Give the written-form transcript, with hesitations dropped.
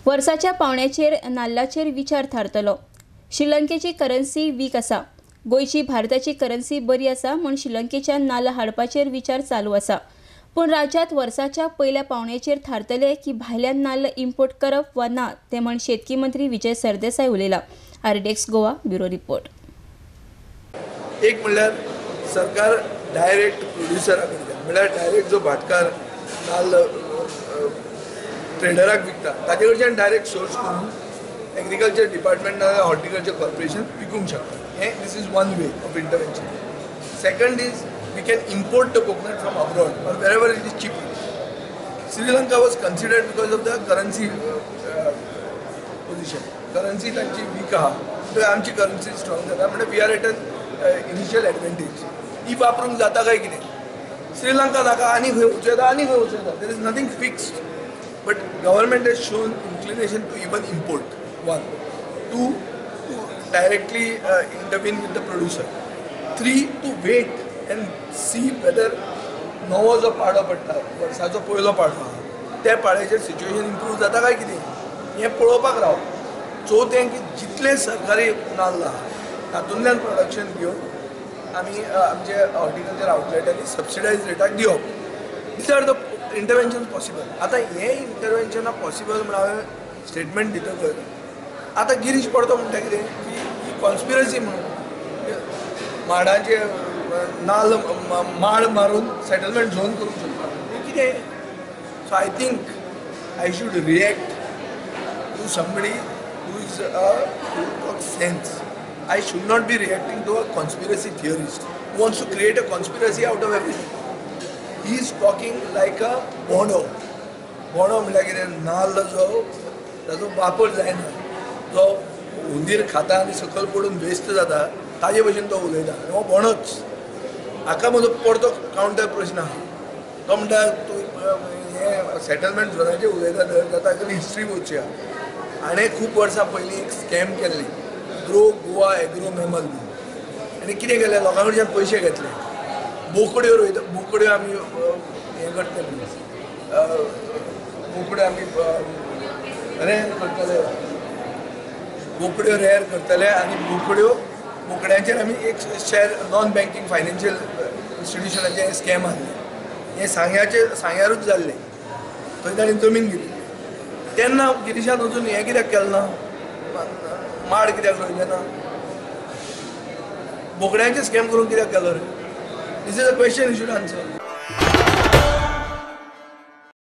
वर्साच्या पावण्याचेर नाल्लाचेर विचार थारतलो. श्रीलंकेची करन्सी वीक आसा, गोंयची भारताची करन्सी बरी आसा म्हूण श्रीलंकेच्यान नाल्ल हाडपाचेर विचार चालू आसा. पूण राज्यांत वर्साच्या पयल्या पावण्याचेर थारतले की भायल्यान नाल्ल इम्पोर्ट करप वा ना ते म्हण शेतकी मंत्री Vijay Sardesai उलयला. RDX Goa bureau report. एक म्हणल्यार सरकार डायरेक्ट प्रोड्युसरा कडल्यान म्हणल्यार डायरेक्ट जो भाटकार नाल्ल ट्रेडराक विकता ताचे कडच्यान डायरेक्ट सोर्स करून एग्रीकल्चर डिपार्टमेंट नाजाल्यार हॉर्टिकल्चर कॉर्पोरेशन विकूंक शकता. हें this is one way of intervention. Second is we can import the coconut from abroad or wherever it is cheaper. Sri Lanka was considered because of the currency position. Currency तांची week आहा, तर आमची currency strong जाता, म्हणजे we are at an initial advantage. ही वापरूंक जाता काय कितें? श्रीलंका नाका आनी खंय वचूं येता, आनी खंय वचूं येता. There is nothing fixed, but government has shown inclination to even import. 1, 2, to directly intervene with the producer. 3, to wait and see whether नवो जो पाडो पडटा, वर्साचो पयलो पाडो आहा, त्या पाड्याचेर सिच्युएशन इम्प्रूव जाता काय कितें हें पळोवपाक राव. चवथें की जितलें सरकारी नाल्ल आहा तातूंतल्यान प्रोडक्शन घेवन आमी आमचे हॉर्टिकल्चर आउटलेटांनी सबसिडायज रेटाक दिवप. These are the intervention possible. आतां हें इंटरवेन्शनां पॉसिबल म्हण हांवें स्टेटमेंट दितकच आतां गिरीश पडतो म्हणटा कितें की ही कॉन्स्पिरसी म्हणून माडाचे नाल्ल माड मारून सेटलमेंट झोन करूंक शकता हें कितें? So I think I should react to somebody who is who talk sense. I should not be reacting to a conspiracy theorist who wants to create a conspiracy out of everything. He is talking like a Bono. Bono म्हणल्यार कितें? नाल्ल जो ताचो वापर जायना, जो हुंदीर खाता आनी सकयल पडून वेस्ट जाता ताजे भशेन तो उलयता. हो बोणोच. हाका म्हजो परतो कावंटर प्रश्न आहा. तो म्हणटा तूं हें सेटलमेंट झोनाचेर उलयता जाता जाल्यार हिस्ट्री वचया. हाणें खूब वर्सां पयलीं एक स्कॅम केल्ली, ग्रो गोवा एग्रो मेमल म्हणून. आनी कितें केलें, लोकां कडच्यान पयशे घेतले, बोकड्यो रोयता, बोकड्यो आमी हें करतले, बोकड्यो आमी रेर करतले, बोकड्यो रेर करतले आनी बोकड्यो बोकड्यांचेर आमी एक शेअर नॉन बँकींग फायनान्शियल इन्स्टिट्युशनाचें हें स्कॅम आहलें. हें सांग्याचेर सांग्यारूच जाल्लें, थंय ताणें जमीन घेतिल्ली. तेन्ना गिरीशान वचून हें कित्याक केलें ना, माड कित्याक रोयलें ना, बोकड्यांचें स्कॅम करून कित्याक केलो रे? This is a question you should answer.